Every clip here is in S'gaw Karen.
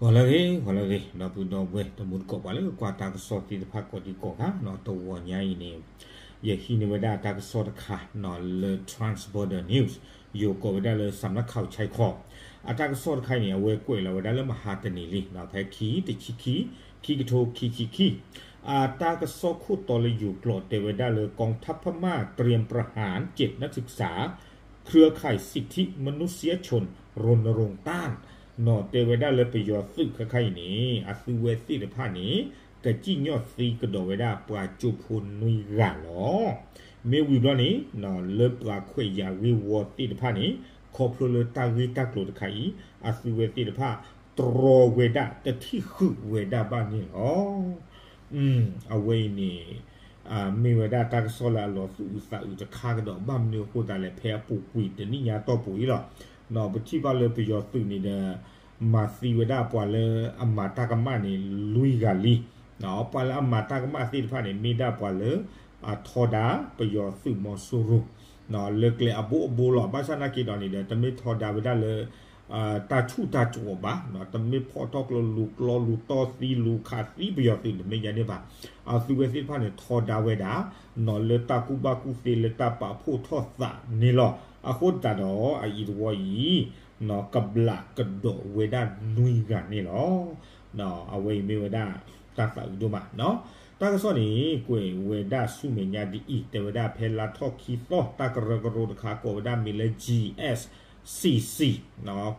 ဂီၤလၢအဂ့ၤ ဂီၤလၢအဂ့ၤ ဒီပုၢ်ဒီဝဲၢ် တံၤသကိး ပှၤလၢကွၢ်တၢ်ကစီၣ်သ့ၣ်တဖၣ်ကိးဒံကိးဂၤနီၤ, တဂီၤညါအံၤန့ၣ် ယဟံးန့ၢ်ဝဲဒၣ်တၢ်ကစီၣ်တခါနီၤ လၢ Trans Border News, ယိၤကိးဝဲဒၣ်လၢ စးနၢခးခၠဲခီ, အတၢ်ကစီၣ်တခါအံၤန့ၣ် အဝဲကွဲးလီၤဝဲဒၣ်လၢမဟါတနံၤလံနီၤ, ဖဲခံ တဆံခံ ခံကထိခံဆံခံ, အတၢ်ကစီၣ်ခိၣ်တီလၢယိၤကျိာ်တဲဝဲဒၣ်လၢ กองทัพพม่าเตรียมประหารเจ็ดนักศึกษา เครือข่ายสิทธิมนุษยชนรณรงค์ต้าน နီၤတဲဝဲဒၣ်လၢပယီၤသုးခဲခါအံၤန့ၣ် အသုဝဲသ့ၣ်တဖၣ်န့ၣ် ကစံၣ်ညီၣ်သံကဒီးဝဲဒၣ်ပှၤကၠိဖိနွံဂၤလီၤ. မ့ၢ်ဝံၤဘျီန့ၣ် လၢပှၤခွဲးယာ်ဂ့ၢ်ဝီသ့ၣ်တဖၣ်န့ၣ် ခီဖျိလၢတၢ်ဂ့ၢ်တၢ်ကျိၤတခါအံၤ အသုဝဲသ့ၣ်တဖၣ် တြီဝဲဒၣ်တထံၣ်ဃုာ်ဝဲဒၣ်ဘၣ်န့ၣ်လီၤ. အဝဲအံၤန့ၣ် မ့ၢ်ဝဲဒၣ်တၢ်ကစီၣ်လၢအလီၤသူၣ်အုးသးအုးတခါကဒီး ဘၣ်မနုၤအဃိသတးလဲၣ် ဖဲအပူၤကွံာ်တနံၣ်ညါတီၢ်ပူၤအံၤလီၤ. ပထံၣ်ဘၣ်လၢပယီၤသုးန့ၣ်ဒီး မၤသံဝဲဒၣ်ပှၤလၢအမၤတၢ်ကမၣ်န့ၣ် လွံၢ်ဂၤလံ. ပှၤလၢအမၤတၢ်ကမၣ်သ့ၣ်တဖၣ်န့ၣ် မ့ၢ်ဒၣ်ပှၤလၢအထီဒါပယီၤသုးမီၤစိရိၤ လၢကျဲအဘိအဘိလီၤ. ဘၣ်ဆၣ်နာ်က့ဒီးန့ၣ်ဒီး တမ့ၢ်ထီဒါဝဲဒၣ်လၢ တၢ်ဆူၣ်တၢ်ကဝီၤဘၣ်, တမ့ၢ်ဖီၣ်ထီၣ်ကျိ လူၤကျီလူၤတီသံ လူၤခးသံပယီၤသုး တမ့ၢ်ယၤန့ၣ်ဘၣ်. အသုဝဲသ့ၣ်တဖၣ်န့ၣ် ထီဒါဝဲဒၣ် နီၤလၢတၢ်ကူၣ်ဘၣ်ကူၣ်သ့လၢတၢ်ပာ်ဖှိၣ်ထီၣ်သးန့ၣ်လီၤ. အဃိသတးဒီး အအံၤတဝီအံၤ ကဘျးကဒီးဝဲဒၣ်နွံဂၤန့ၣ်လီၤ. အဝဲအံၤမ့ၢ်ဝဲဒၣ် တၢ်သးအုးဒိၣ်မးနီၤ. တၢ်ကစီၣ်န့ၣ် ကွဲးဝဲဒၣ်ဆူမဲာ်ညါဒ်အံၤ တဲဝဲဒၣ်ဖဲလါထီၣ်ခံသီ တၢ်ကရၢကရိတခါ ကိးဝဲဒၣ်မ့ၢ်လၢ GSCC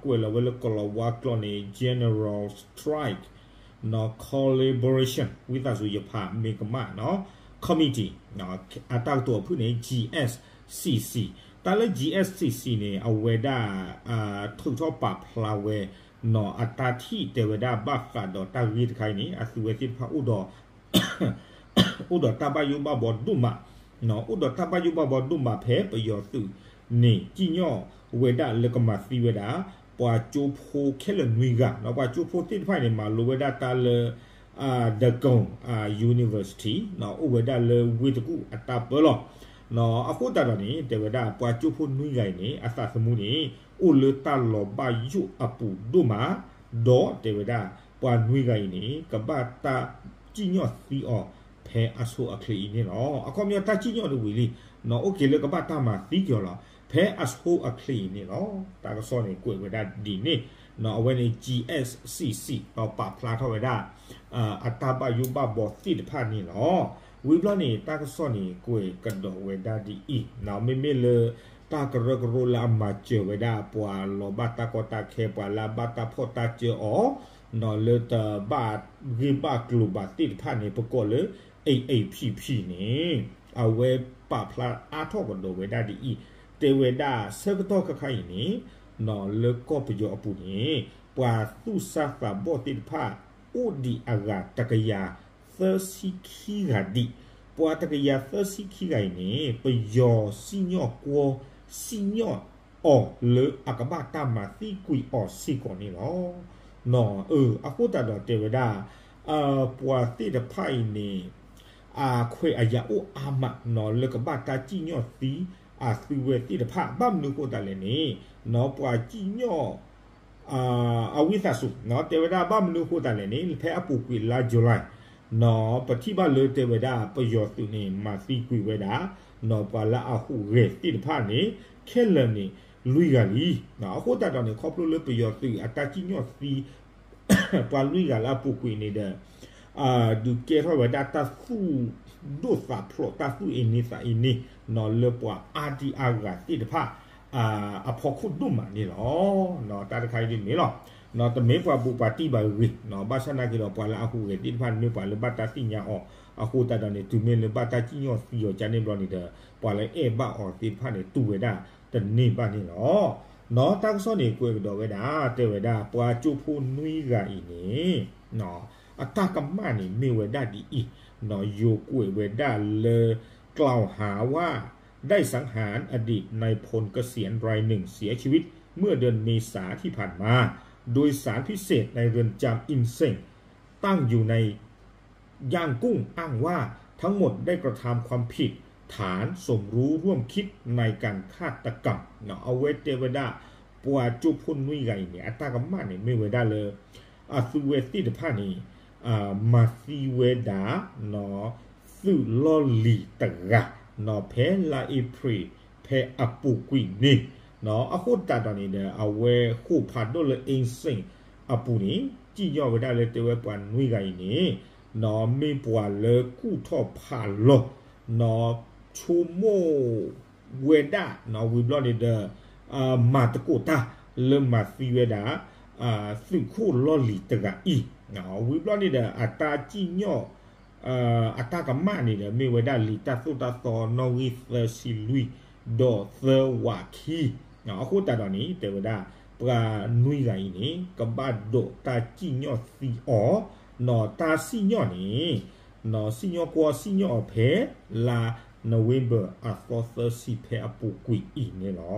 ကွဲးလီၤဝဲလၢကလီၤဝါကျိာ်န့ၣ် General Strike Collaboration ဝံသးစူၤယဖးမ့ၢ်ကမၣ်နီၤ Committee အတၢ်ကတိၤအဖုၣ်န့ၣ် GSCC တၢ်လၢ GSCC န့ၣ် အဝဲဒၣ် ထုးထီၣ်ပာ်ဖျါဝဲ နီၤအတၢ်ထံၣ်တဲဝဲဒၣ်ဘၣ်ဃးဒီးတၢ်ဂ့ၢ်တခါအံၤန့ၣ် အသုဝဲသ့ၣ်တဖၣ်အိၣ်ဒီး အိၣ်ဒီးတၢ်ဘၣ်ယိၣ်ဘၣ်ဘီဒိၣ်မး, အိၣ်ဒီးတၢ်ဘၣ်ယိၣ်ဘၣ်ဘီဒိၣ်မးဖဲပယီၤသုးန့ၣ် စံၣ်ညီၣ်ဝဲဒၣ်လၢကမၤသံဝဲဒၣ် ပှၤကၠိဖိခဲလၢာ်နွံဂၤ, ပှၤကၠိဖိသ့ၣ်တဖၣ်န့ၣ် မၤလိဝဲဒၣ်တၢ်လၢ Dagon University အိၣ်ဝဲဒၣ်လၢဝ့ၢ်တကူၣ်အတၢ်ပၢလီၤ. အဃိသတးဒီးန့ၣ် တဲဝဲဒၣ်ပှၤကၠိဖိနွံဂၤအံၤန့ၣ် အသးသမူန့ၣ် အိၣ်လၢတၢ်လီၤဘၣ်ယိၣ်အပူၤဒိၣ်မး, ဒီးတဲဝဲဒၣ် ပှၤနွံဂၤအံၤန့ၣ် ကဘၣ်တၢ်စံၣ်ညီၣ်သံအီၤ ဖဲအဆိအချ့အံၤန့ၣ်လီၤ. အခီပညီတၢ်စံၣ်ညီၣ်တဝံၤလံ, နီၢ်အိၣ်က့ၤလၢကဘၣ်တၢ်မၤသံက့ၤအီၤလီၤ. ဖဲအဆိအချ့အံၤန့ၣ်လီၤ. တၢ်ကစီၣ်န့ၣ်ကွဲးဝဲဒၣ်ဒ်န့ၣ်, နီၢ်အဝဲန့ၣ် GSCC ဒီးပာ်ဖျါထီၣ်ဝဲဒၣ် အတၢ်ဘၣ်ယိၣ်ဘၣ်ဘီသ့ၣ်တဖၣ်န့ၣ်လီၤ. ဝံၤဘျီန့ၣ် တၢ်ကစီၣ်န့ၣ်ကွဲးကဒီးဝဲဒၣ်ဒ်အံၤ, နီၢ်မ့မ့ၢ်လၢ တၢ်ကရၢကရိလၢအမၤစၢၤဝဲဒၣ် ပှၤလီၤဘၣ်တၢ်ကီတၢ်ခဲ ပှၤလၢအဘၣ်တၢ်ဖီၣ်တၢ်စၢအီၤ, နီၢ်လၢတဘၣ်ဂ့ၢ်ဘၣ်ကျိၤဘၣ်သ့ၣ်တဖၣ်န့ၣ် ပကိးလၢ AAPP န့ၣ် အဝဲပာ်ဖျါအါထီၣ်ကဒီးဝဲဒၣ်ဒ်အံၤ, တဲဝဲဒၣ်ဆၢကတီၢ်ခဲခါအံၤန့ၣ် နီၢ်လၢကီၢ်ပယီၤအပူၤန့ၣ် ပှၤသူၣ်စၢ်သးဘီၣ်သ့ၣ်တဖၣ် အိၣ်ဒံးအဂၤတကယၤသၢဆံခံဂၤဒံး, ပှၤတကယၤသၢဆံခံဂၤအံၤန့ၣ် ပယီၤစံၣ်ညီၣ်ကွီၢ် စံၣ်ညီၣ်အီၤလၢအကဘၣ်တၢ်မၤသံကွံာ်အီၤစ့ၢ်ကီးန့ၣ်လီၤ. နီၢ်အဃိသတးဒီးတဲဝဲဒၣ် ပှၤသ့ၣ်တဖၣ်အံၤန့ၣ် အခွဲးအယာ်အိၣ်အါမး နီၢ်လၢကဘၣ်တၢ်စံၣ်ညီၣ်သံ အသုဝဲသ့ၣ်တဖၣ် ဘၣ်မနုၤအဃိသတးလဲၣ်န့ၣ် နီၢ်ပှၤစံၣ်ညီၣ် အဝံသးစူၤ နီၢ်တဲဝဲဒၣ်ဘၣ်မနုၤအဃိသတးလဲၣ်န့ၣ် ဖဲအပူၤကွံာ်လါ July နီၢ်ပထံၣ်ဘၣ်လၢတဲဝဲဒၣ် ပယီၤသုးန့ၣ် မၤသံကွံာ်ဝဲဒၣ် နီၢ်ပှၤလၢအဟူးဂဲၤသ့ၣ်တဖၣ်န့ၣ် ခဲလၢာ်န့ၣ် လွံၢ်ဂၤလံ. အဃိသတးဒီးန့ၣ် ခီဖျိလၢပယီၤသုးအတၢ်စံၣ်ညီၣ်သံ ပှၤလွံၢ်ဂၤလၢအပူၤကွံာ်န့ၣ်ဒီး ဒုးကဲထီၣ်ဝဲဒၣ်တၢ်သူၣ်ဒိၣ်သးဖျိး တၢ်သူၣ်အ့န့သးအ့န့ နီၢ်လၢပှၤအါဒံအါဂၤသ့ၣ်တဖၣ် အဖီခိၣ်ဒိၣ်မးန့ၣ်လီၤ. တၢ်တခါအံၤဒ်န့ၣ်လီၤ. နီၢ်တမ့ၢ်ပှၤဘူးပှၤတံၢ်ဘၣ်ဂ့ၤ နီၢ်ဘၣ်ဆၣ်နာ်က့ဒီး ပှၤလၢအဟူးဂဲၤသ့ၣ်တဖၣ်န့ၣ် မ့ၢ်ပှၤလၢဘၣ်တၢ်သ့ၣ်ညါအီၤ အဃိသတးဒီးန့ၣ် တုၤမ့ၢ်လၢဘၣ်တၢ်စံၣ်ညီၣ်သံအီၤကန့ၣ်ဘျီန့ၣ်ဒီး ပှၤလၢအဲၣ်ဘၣ်အီၤသ့ၣ်တဖၣ်န့ၣ် တူၢ်ဝဲဒၣ်တန့ၢ်ဘၣ်န့ၣ်လီၤ. နီၢ်တၢ်ကစီၣ်န့ၣ် ကွဲးကဒီးဝဲဒၣ် တဲဝဲဒၣ် ပှၤကၠိဖိနွံဂၤအံၤန့ၣ် အတၢ်ကမၣ်န့ၣ်မ့ၢ်ဝဲဒၣ်ဒ်အံၤ, နီၢ်ယိၤကွဲးဝဲဒၣ်လၢ กล่าวหาว่าได้สังหารอดีตนายพลเกษียณรายหนึ่งเสียชีวิตเมื่อเดือนเมษาที่ผ่านมา โดยสารพิเศษในเรือนจำอินเซง ตั้งอยู่ในย่างกุ้ง อ้างว่าทั้งหมดได้กระทำความผิด ฐานสมรู้ร่วมคิดในการฆาตกรรม အဝဲတဲဝဲဒၣ် ပှၤကၠိဖိနွံဂၤအံၤန့ၣ် အတၢ်ကမၣ်န့ၣ် မ့ၢ်ဝဲဒၣ်လၢ အသုဝဲသ့ၣ်တဖၣ်န့ၣ် မၤသံဝဲဒၣ် သုးလီၢ်လံၤတဂၤ ဖဲအပူၤကွံာ်န့ၣ် အဃိသတးဒီးန့ၣ်ဒီး အဝဲဃိာ်ဖးဒိၣ်လၢ အင်းစိန် အပူၤန့ၣ် စံၣ်ညီၣ်ဝဲဒၣ်လၢတဲဝဲပှၤနွံဂၤအံၤန့ၣ် မ့ၢ်ပှၤလၢကူၣ်ထီၣ်ဖးလီၢ် ဆိကမိၣ်ဝဲဒၣ် ဝံၤဘျီန့ၣ်ဒီး မၤသကိးတၢ်လၢမၤသံဝဲဒၣ် သုးခိၣ်လီၢ်လံၤတဂၤအံၤ ဝံၤဘျီန့ၣ်ဒီး အတၢ်စံၣ်ညီၣ် အတၢ်ကမၣ်န့ၣ်ဒီး မ့ၢ်ဝဲဒၣ်လံာ်တၢ်သိၣ်တၢ်သီနီၣ်ဂံၢ်သၢဆံလွံၢ် ဒီးသၢဝးခံ အဃိသတးဒီးန့ၣ် တဲဝဲဒၣ် ပှၤနွံဂၤအံၤန့ၣ် ကဘၣ်ဒိးတၢ်စံၣ်ညီၣ်သံအီၤ နီၢ်တၢ်စံၣ်ညီၣ်န့ၣ် နီၢ်စံၣ်ညီၣ်ကွီၢ်စံၣ်ညီၣ်အီၤဖဲ လါ November အသီသၢဆံဖဲအပူၤကွံာ်အံၤန့ၣ်လီ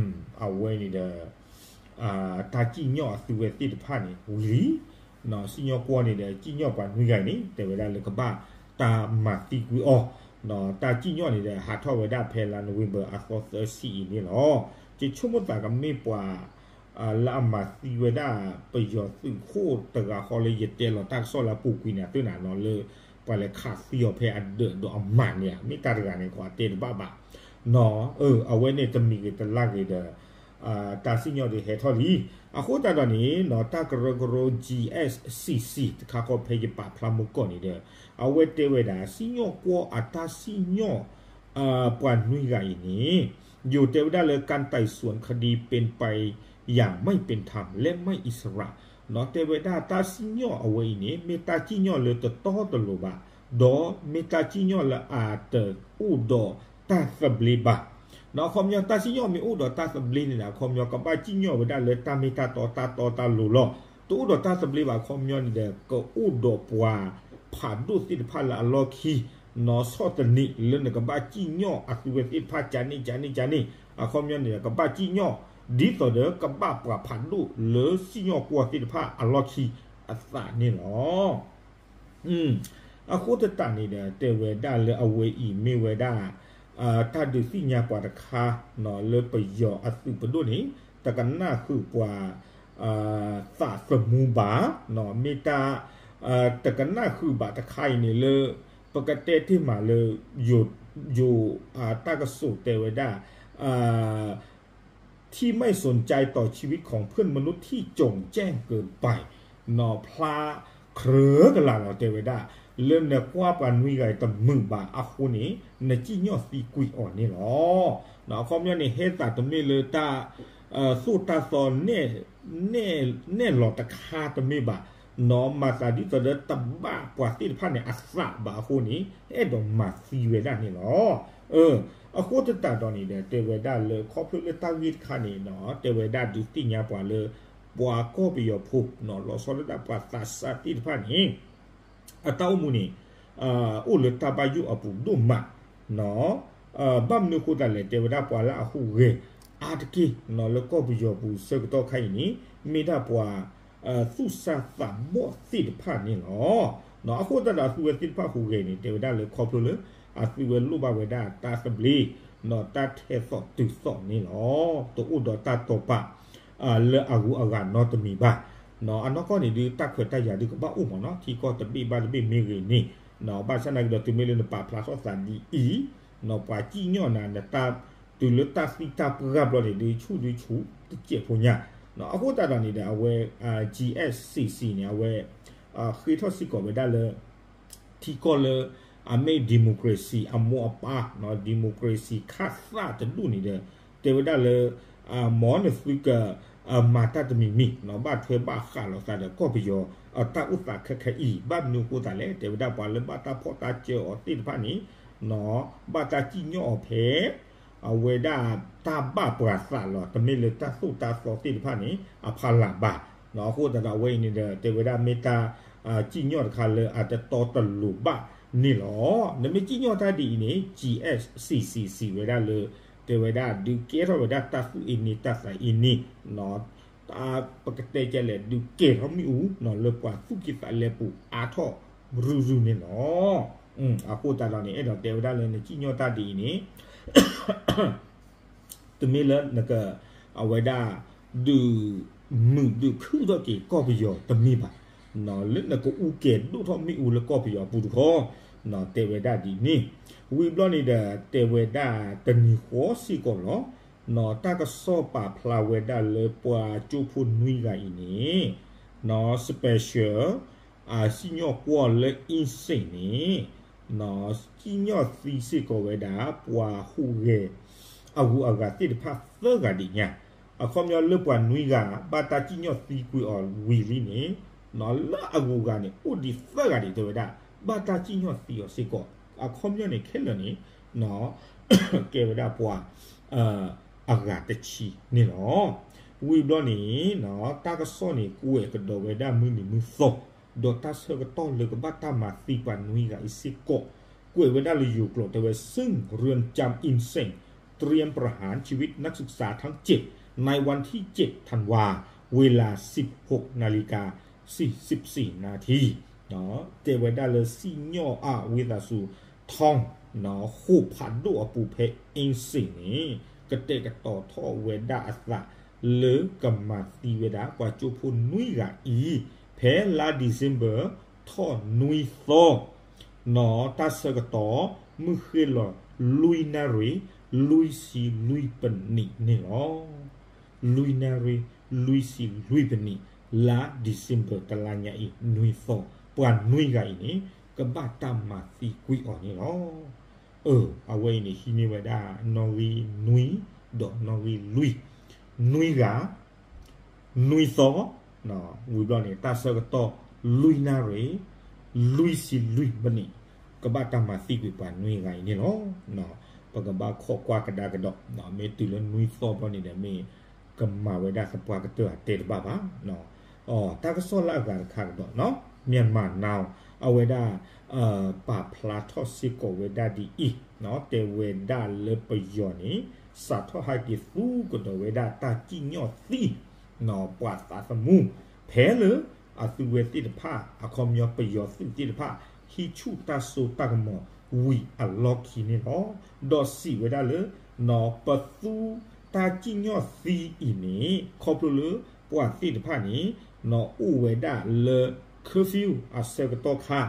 ၤ. အဝဲန့ၣ်ဒီး တၢ်စံၣ်ညီၣ်အသုဝဲသ့ၣ်တဖၣ်န့ၣ် ဝံၤလံ နီၢ်စံၣ်ညီၣ်ကွီၢ်န့ၣ်ဒီး စံၣ်ညီၣ်ပှၤနွံဂၤအံၤန့ၣ် တဲဝဲဒၣ်လၢကဘၣ်တၢ်မၤသံကွံာ်အီၤ နီၢ်တၢ်စံၣ်ညီၣ်န့ၣ်ဒီး ဟးထီၣ်ဝဲဒၣ်ဖဲလါ November အသီသၢဆံအံၤန့ၣ်လီၤ. ယဆိကမိၣ်သးကမ့ၢ်ပှၤ လၢအမၤသံဝဲဒၣ် ပယီၤသုးခိၣ်တဂၤဃီလၢယတဲလီၤတၢ်ကစီၣ်လၢအပူၤကွံာ်န့ၣ် အသ့ၣ်နၤနီၢ်လၢ ပှၤလဲၤခးသံအီၤဖဲအဒၢးဒီးအမၤန့ၣ် မ့ၢ်တၢ်တဂၤန့ၣ် ပှၤတဲတဘၣ်ဘၣ် နီၢ် အဝဲန့ၣ်တမံၤဂ့ၤတလါဂ့ၤဒီး တၢ်စံၣ်ညီၣ်ဒုးဟဲထီၣ်လံ အဃိသတးဒီးန့ၣ် နီၢ်တၢ်ကရၢကရိ GSCC တခါဃီဖဲယပာ်ဖျါမုၢ်ကီၢ်န့ၣ်ဒီး အဝဲတဲဝဲဒၣ် စံၣ်ညီၣ်ကွီၢ်အတၢ်စံၣ်ညီၣ် ပှၤနွံဂၤအံၤန့ၣ် ယိၤတဲဝဲဒၣ်လၢ การไต่สวนคดีเป็นไปอย่างไม่เป็นธรรมและไม่อิสระ နီၢ်တဲဝဲဒၣ်တၢ်စံၣ်ညီၣ်အဝဲအံၤန့ၣ် မ့ၢ်တၢ်စံၣ်ညီၣ်လၢတတီတလိၤဘၣ် ဒီးမ့ၢ်တၢ်စံၣ်ညီၣ်လၢအတအိၣ်ဒီးတၢ်သဘျ့ဘၣ် နီၢ်အခီပညီတၢ်စံၣ်ညီၣ်မ့ၢ်အိၣ်ဒီးတၢ်သဘျ့န့ၣ်ဒီး အခီပညီကဘၣ်စံၣ်ညီၣ်ဝဲဒၣ်လၢတၢ်မ့ၢ်တၢ်တီ တၢ်တီတၢ်လိၤလီၤ. တအိၣ်ဒီးတၢ်သဘျ့ဘၣ်အခီပညီန့ၣ်ဒီး ကအိၣ်ဒီးပှၤဖးဒိၣ်သ့ၣ်တဖၣ်လၢအလီၢ်ခံ နီၢ်ဆီၣ်သနံးလၢနကဘၣ်စံၣ်ညီၣ်အသုဝဲသ့ၣ်တဖၣ် ကန့ၣ်ကန့ၣ်ကန့ၣ် အခီပညီန့ၣ်ဒီး ကဘၣ်စံၣ်ညီၣ် ဒ်သိးဒီးကဘၣ်ပှၤဖးဒိၣ်လၢစံၣ်ညီၣ်ကွီၢ်သ့ၣ်တဖၣ်အလီၢ်ခံအသးန့ၣ်လီၤ. အဃိသတးန့ၣ်ဒီး တဲဝဲဒၣ်လၢအဝဲအံၤမ့ၢ်ဝဲဒၣ် တၢ်ဒုးသ့ၣ်ညါပှၤတခါ လၢပယီၤအသုးပဒိၣ်န့ၣ် တကနၣ်ဃုာ်ပှၤ သးသမူဘၣ် မ့ၢ်တၢ် တကနၣ်ဃုာ်ဘၣ်တခါအံၤန့ၣ်လၢ ပကတဲတ့ၢ်မးလၢ ယိၤ တၢ်ကစီၣ်တဲဝဲဒၣ် ที่ไม่สนใจต่อชีวิตของเพื่อนมนุษย์ที่โจ่งแจ้งเกินไป နီၢ်ဖျါ ကြၢးကလာ်လီၤတဲဝဲဒၣ် လၢနကွၢ်ပှၤနွံဂၤအံၤတမုာ်ဘၣ်အဃိန့ၣ် နစံၣ်ညီၣ်သံကွံာ်အီၤန့ၣ်လီၤ. အခီပညီန့ၣ် ဟဲသးတမ့ၢ်လၢတၢ် သိၣ်တၢ်သီ နဲၣ်လီၤတခါတမ့ၢ်ဘၣ် နီၢ်မၤသးဒ်သိးဒီးတဘၣ်ပှၤသ့ၣ်တဖၣ်န့ၣ်အသးဘၣ်အဃိန့ၣ် အဲၣ်ဒိးမၤသံဝဲဒၣ်န့ၣ်လီၤ. အဃိသတးဒီးန့ၣ်ဒီး တဲဝဲဒၣ်လၢခီဖျိလၢတၢ်ဂ့ၢ်တခါန့ၣ် တဲဝဲဒၣ်ဒုးသ့ၣ်ညါပှၤလၢ ပှၤကီၢ်ပယီၤဖိ လီၤဆီဒၣ်တၢ်ပှၤသးစၢ်သ့ၣ်တဖၣ်န့ၣ် အတၢ်အိၣ်မူန့ၣ် အိၣ်လၢတၢ်ဘၣ်ယိၣ်အပူၤဒိၣ်မး ဘၣ်မနုၤအဃိသတးလဲၣ် တဲဝဲဒၣ်ပှၤလၢအဟူးဂဲၤအါတက့ၢ် လၢကီၢ်ပယီၤပူၤဆၢကတီၢ်ခါအံၤန့ၣ် မ့ၢ်ဒၣ်ပှၤ သူၣ်စၢ်သးဘီၣ်သ့ၣ်တဖၣ်န့ၣ်လီၤ. အဃိသတးဒီးအသုဝဲသ့ၣ်တဖၣ်ဟူးဂဲၤန့ၣ် တဲဝဲဒၣ်လၢခီဖျိလၢ အသုဝဲလိၣ်ဘၣ်ဝဲဒၣ်တၢ်သဘျ့ တၢ်ထဲသိးတုၤသိးန့ၣ်လီၤ. တအိၣ်ဒီးတၢ်တိာ်ပာ် လၢအဂုၤအဂၤနီတမံၤဘၣ်. အနီၢ်ကီၢ်န့ၣ်ဒုး တၢ်ခွဲးတၢ်ယာ်ဒုးကဘၣ်အိၣ်မးနီၤ ထံကီၢ်တဘ့ၣ်ဘၣ်တဘ့ၣ်မ့ၢ်ဂ့ၤန့ၣ် ဘၣ်ဆၣ်သနာ်က့ဒီး တုၤမ့ၢ်လၢနပာ်ဖျါထီၣ်သးဒ်အံၤ ပှၤစံၣ်ညီၣ်နၤ နတၢ်တုၤလၢတၢ်သံတၢ်ပှၢ်ဘျီန့ၣ်ဒုး ဆူၣ်ဒုးဆူၣ်တစဲးဖိညါ. အဃိသတးဒီးန့ၣ်ဒီး အဝဲ GSCC န့ၣ် အဝဲ ဃ့ထီၣ်စ့ၢ်ကီးဝဲဒၣ်လၢ ထံကီၢ်လၢ အမ့ၢ် democracy အမိၢ်အပၢ် democracy ခၣ်သၣ်တဒူၣ်န့ၣ်ဒီး တဲဝဲဒၣ်လၢ မ်နသုက မၤတၢ်တမံၤမံၤ ဘၣ်ထွဲဘၣ်ဃးလိာ်သးဒီးကီၢ်ပယီၤ တၢ်အိၣ်သးခဲခဲအံၤ ဘၣ်မနုၤအဃိသတးလဲၣ် တဲဝဲဒၣ်ပှၤလၢဘၣ်တၢ်ဖီၣ်တၢ်စၢအီၤသ့ၣ်တဖၣ်န့ၣ် ဘၣ်တၢ်စံၣ်ညီၣ်အီၤဖဲ အဝဲဒၣ်တၢ်ဘၣ်ပှၤသးလီၤ တမ့ၢ်လၢတၢ်သိၣ်တၢ်သီသ့ၣ်တဖၣ်န့ၣ် အဖီလာ်ဘၣ်. အဃိသတးဒီးအဝဲအံၤန့ၣ်ဒီး တဲဝဲဒၣ်မ့ၢ်တၢ် စံၣ်ညီၣ်တခါလၢအတတီတလိၤဘၣ်န့ၣ်လီၤ. နမ့ၢ်စံၣ်ညီၣ်တၢ်ဒ်အံၤန့ၣ် GSCC စံးဝဲဒၣ်လၢ တဲဝဲဒၣ်ဒုးကဲထီၣ်ဝဲဒၣ်တၢ်သူၣ်အ့န့ၢ်တၢ်သးအ့န့ၢ် ပကတဲကလဲၣ် ဒုးကဲထီၣ်မ့ၣ်အူ လၢပှၤသူၣ်ကံၢ်သးလဲပူၤအါထီၣ်ရုၢ်ရုၢ်န့ၣ်လီၤ. အဃိသတးဒီးန့ၣ် အဲၣ်ဒိးတဲဝဲဒၣ်လၢနစံၣ်ညီၣ်တၢ်ဒ်အံၤန့ၣ် တမ့ၢ်လၢနက အဝဲဒၣ် ဒုး မုာ်ဒုးခုၣ်ထီၣ်က့ၤကီၢ်ပယီၤတမ့ၢ်ဘၣ်, လၢနကအူကဲၤဒိၣ်ထီၣ်မ့ၣ်အူလၢကီၢ်ပယီၤအပူၤတခီ, တဲဝဲဒၣ်ဒ်န့ၣ်. ဝံၤဘျီန့ၣ်ဒီး တဲဝဲဒၣ်တနံၤဃီစ့ၢ်ကီးလီၤ. တၢ်ကစီၣ်ပာ်ဖျါဝဲဒၣ်လၢပှၤကၠိဖိနွံဂၤအံၤန့ၣ် special အစံၣ်ညီၣ်ကွီၢ်လၢ အင်းစိန် န့ၣ် စံၣ်ညီၣ်သံစ့ၢ်ကီးဝဲဒၣ် ပှၤဟူးဂဲၤအဂုၤအဂၤသ့ၣ်တဖၣ်သၢဂၤဒံးညါ, အခီပညီလၢပှၤနွံဂၤ ဘၣ်တၢ်စံၣ်ညီၣ်သံကွံာ်အီၤဝံၤလံန့ၣ်, လၢအဂုၤအဂၤန့ၣ် အိၣ်ဒံးသၢဂၤဒံး တဲဝဲဒၣ် ဘၣ်တၢ်စံၣ်ညီၣ်သံအီၤစ့ၢ်ကီး, အခီပညီန့ၣ်ခဲလၢာ်န့ၣ် ကဲဝဲဒၣ်ပှၤ အဂၤတဆံန့ၣ်လီၤ. ဝံၤဘျီန့ၣ် တၢ်ကစီၣ်န့ၣ် ကွဲးကဒီးဝဲဒၣ်မုၢ်နံၤမုၢ်သီ, ဒီးတၢ်ဆၢကတီၢ်လၢကဘၣ်တၢ်မၤသံပှၤနွံဂၤအံၤစ့ၢ်ကီး, ကွဲးဝဲဒၣ်လၢယိၤကျိာ်တဲဝဲ ซึ่งเรือนจำอินเซงเตรียมประหารชีวิตนักศึกษาทั้งเจ็ด ในวันที่เจ็ดธันวา เวลา สิบหกนาฬิกา สี่สิบสี่นาที တဲဝဲဒၣ်လၢစံၣ်ညီၣ်အဝံသးစူၤ ထီၣ် ဃိာ်ဖးဒိၣ်အပူၤဖဲ အင်းစိန် န့ၣ် ကတဲာ်ကတီၤထီၣ်ဝဲဒၣ်အသး လၢကမၤသံဝဲဒၣ်ပှၤကၠိဖိနွံဂၤအံၤ ဖဲလါ December ထီၣ်နွံသီ နီၢ် တၢ်ဆၢကတီၢ် မုၢ်ဃ့ၢ်လီၤ လွံၢ်နၣ်ရံၣ် လွံၢ်ဆံလွံၢ်ပနံးန့ၣ်လီၤ. လွံၢ်နၣ်ရံၣ် လွံၢ်ဆံလွံၢ်ပနံး လါ December တလါညါအံၤ နွံသီ ပှၤနွံဂၤအံၤန့ၣ် ကဘၣ်တၢ်မၤသံကွံာ်အီၤန့ၣ်လီၤ. အဝဲအံၤန့ၣ် ဟံးန့ၢ်ဝဲဒၣ် နီၣ်ဂံၢ်နွံ ဒီးနီၣ်ဂံၢ်လွံၢ် နွံဂၤ နွံသီ ဝံၤဘျီန့ၣ် တၢ်ဆၢကတီၢ် လွံၢ်နၣ်ရံၣ် လွံၢ်ဆံလွံၢ်ပနံး ကဘၣ်တၢ်မၤသံကွံာ်ပှၤနွံဂၤအံၤန့ၣ်လီၤ. ပကဘၣ်ခိးကွၢ်ကဒါကဒီး မ့ၢ်တုၤလၢနွံသီဘျီန့ၣ်ဒီး မ့ၢ်ကမၤဝဲဒၣ်သပှၢ်ကတၢၢ်အတဲတဘၣ်ဘၣ်. တၢ်ကစီၣ်လၢအဂၤတခါကဒီး Myanmar Now အဝဲဒၣ် ပာ်ဖျါထီၣ်စ့ၢ်ကီးဝဲဒၣ်ဒ်အံၤ တဲဝဲဒၣ်လၢပယီၤန့ၣ် စးထီၣ်ဟဲက့ၤသူကဒီးဝဲဒၣ်တၢ်စံၣ်ညီၣ်သံ ပှၤသးသမူ ဖဲလၢအသုဝဲသ့ၣ်တဖၣ် အခီပညီပယီၤသုးသ့ၣ်တဖၣ် ဟံးဆူၣ်တၢ်စိတၢ်ကမီၤဝံၤအလီၢ်ခံန့ၣ်လီၤ. ဒီးစံးဝဲဒၣ်လၢ ပသူတၢ်စံၣ်ညီၣ်သံအံၤန့ၣ် ခီဖျိလၢပှၤသ့ၣ်တဖၣ်န့ၣ် အိၣ်ဝဲဒၣ်လၢ curfew အဆၢကတီၢ်ခါ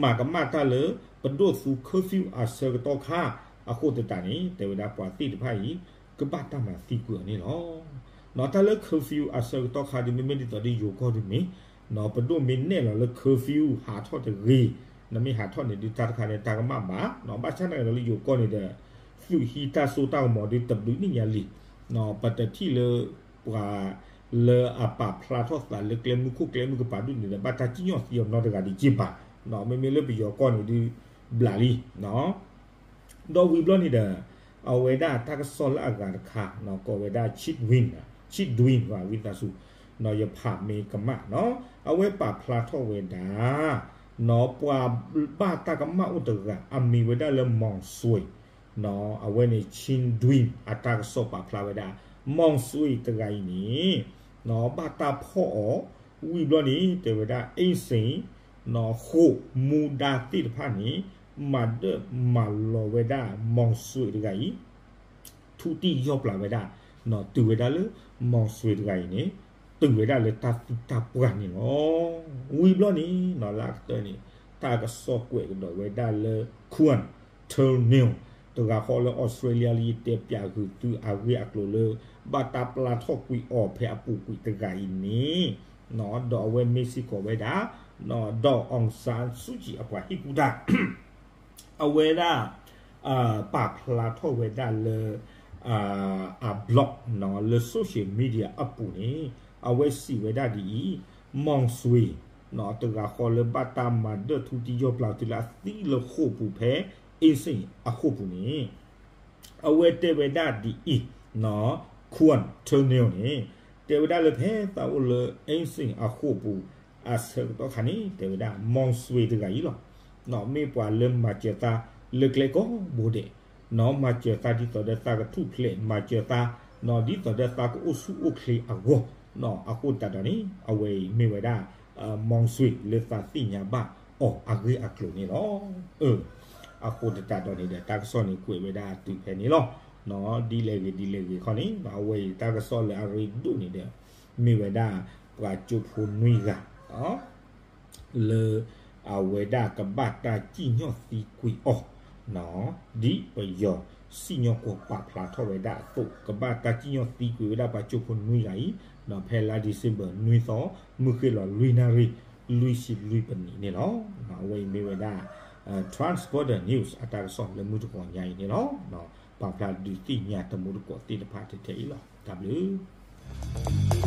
မၤကမၣ်တၢ်လၢ ပဒိၣ်သူ curfew အဆၢကတီၢ်ခါ အဃိသတးန့ၣ် တဲဝဲဒၣ်ပှၤသ့ၣ်တဖၣ်အံၤ ကဘၣ်တၢ်မၤသံကွံာ်အီၤန့ၣ်လီၤ. တၢ်လၢ curfew အဆၢကတီၢ်ခါဒ်မ့မ့ၢ်ဒ်သိးဒီးယိၤကီၢ်ဒ်မ့ၢ် ပဒိၣ်မ့ၢ်နဲၣ်လီၤလၢ curfew ဟးထီၣ်တဂ့ၤ, နမ့ၢ်ဟးထီၣ်န့ၣ်ဒုးတၢ်တခါန့ၣ် တၢ်ကမၣ်ဘၣ်, ဘၣ်ဆၣ်သနာ်က့ဒီးလၢယိၤကီၢ်န့ၣ်ဒီး သုးဟံးတၢ်စိတၢ်ကမီၤဒုးတဘျုးနံၣ်ညါလံ, ပတထံၣ်လၢ ပှၤလၢအပာ်ဖျါထီၣ်သးလၢကျဲမုၢ်ခိၣ်ကျဲမုၢ်ကပၤဒူၣ်န့ၣ်ဒီး ဘၣ်တၢ်စံၣ်ညီၣ်သံအီၤနီတဂၤဒံးက့ဘၣ်, မ့မ့ၢ်လၢပယီၤကီၢ်န့ၣ်ဒုး ဘျးလံ ဒီးဝံၤဘျီန့ၣ်ဒီး အဝဲဒၣ်တၢ်ကစီၣ်လၢအဂၤတခါ ကိးဝဲဒၣ် Chit Win, Chit Win ဝံသးစူၤ ယဖးမ့ၢ်ကမၣ်, အဝဲပာ်ဖျါထီၣ်ဝဲဒၣ် ပှၤဘၣ်တၢ်ကမၣ်အိၣ်တဂၤ အမံၤဝဲဒၣ်လၢ Maung Swe, အဝဲန့ၣ် Chit Win အတၢ်ကစီၣ်ပာ်ဖျါဝဲဒၣ် Maung Swe တဂၤအံၤန့ၣ် ဘၣ်တၢ်ဖီၣ်အီၤ ဝံၤဘျီန့ၣ် တဲဝဲဒၣ် အ့စ့ၣ် ဃိာ်မူဒါသ့ၣ်တဖၣ်န့ၣ် မၤဒၢၣ်မၤလီၤဝဲဒၣ် Maung Swe တဂၤအံၤ ထူတံၢ်ယီၢ်ပျၢ်ဝဲဒၣ် တုၤဝဲဒၣ်လၢ Maung Swe တဂၤအံၤန့ၣ် တုၤဝဲဒၣ်လၢတၢ်သံတၢ်ပှၢ်န့ၣ်လီၤ. ဝံၤဘျီန့ၣ် လၢအကတၢၢ်န့ၣ် တၢ်ကစီၣ်ကွဲးကဒီးဝဲဒၣ်လၢ Khuan Turnell တဂၤဃီလၢ Australia လၢယတဲပၠးဂုာ်သုအဂ့ၢ်အကျိၤလၢ ဘၣ်တၢ်ပျၢ်ထီၣ်ကွံာ်အီၤဖဲအပူၤကွံာ်တဂၤအံၤန့ၣ် ဒီးအဝဲမ့ၢ်စ့ၢ်ကီးဝဲဒၣ် ဒီး အောင်ဆန်းစုကြည် အပှၤဟ့ၣ်ကူၣ်တၢ် အဝဲဒၣ် ပာ်ဖျါထီၣ်ဝဲဒၣ်လၢ အ blog လၢ social media အပူၤန့ၣ် အဝဲစံးဝဲဒၣ်ဒ်အံၤ, Maung Swe တဂၤဃီလၢဘၣ်တၢ်မၤဒၢၣ်ထူတံၢ်ယီၢ်ပျၢ်တုၤလၢအသံလၢဃိာ်ပူၤဖဲ အ့စ့ၣ်အဃိာ်ပူၤန့ၣ် အဝဲတဲဝဲဒၣ်ဒ်အံၤ, Khuan Turnell န့ၣ် တဲဝဲဒၣ်လၢဖဲသးအိၣ်လၢ အ့စ့ၣ်အဃိာ်ပူၤ အဆၢကတီၢ်ခါန့ၣ် တဲဝဲဒၣ် Maung Swe တဂၤအံၤလီၤ. မ့ၢ်ပှၤလၢမၤစၢၤသးလၢကျဲကိးဘိဒဲး, မၤစၢၤသးဒ်သိးဒီးသးကထူၣ်ဖျဲး မၤစၢၤသး ဒ်သိးဒီးသးကအိၣ်ဆူၣ်အိၣ်ချ့အဂီၢ်, အဃိသတးဒီးန့ၣ် အဝဲအံၤမ့ၢ်ဝဲဒၣ် Maung Swe လၢသးသ့ၣ်ညါဘၣ်အီၤအဂ့ၢ်အကျိၤန့ၣ်လီၤ. အဃိသတးဒီးန့ၣ်ဒီး တၢ်ကစီၣ်န့ၣ်ကွဲးဝဲဒၣ်တုၤဖဲန့ၣ်လီၤ. ဒ်လဲၣ်ဂ့ၤဒ်လဲၣ်ဂ့ၤခီန့ၣ် အဝဲအံၤတၢ်ကစီၣ်လၢအရ့ဒိၣ်န့ၣ်ဒီး မ့ၢ်ဝဲဒၣ်ပှၤကၠိဖိနွံဂၤ လၢအဝဲဒၣ်ကဘၣ်တၢ်စံၣ်ညီၣ်သံကွံာ်အီၤ ဒ်ပယီၤစံၣ်ညီၣ်ကွီၢ်ပာ်ဖျါထီၣ်ဝဲဒၣ်အသိး ကဘၣ်တၢ်စံၣ်ညီၣ်သံကွံာ်ဝဲဒၣ်ပှၤကၠိဖိနွံဂၤအံၤ ဖဲလါ December နွံသီ မုၢ်ဃ့ၢ်လီၤလွံၢ်နၣ်ရံၣ် လွံၢ်ဆံလွံၢ်ပနံးန့ၣ်လီၤ. အဝဲအံၤမ့ၢ်ဝဲဒၣ် Transborder News အတၢ်ကစီၣ်လၢမုၢ်တဂီၤညါအံၤန့ၣ်လီၤ. ပာ်ဖျါဒုးသ့ၣ်ညါတမူတကိးသ့ၣ်တဖၣ်ထဲထဲအံၤလီၤ. တၢ်ဘျုး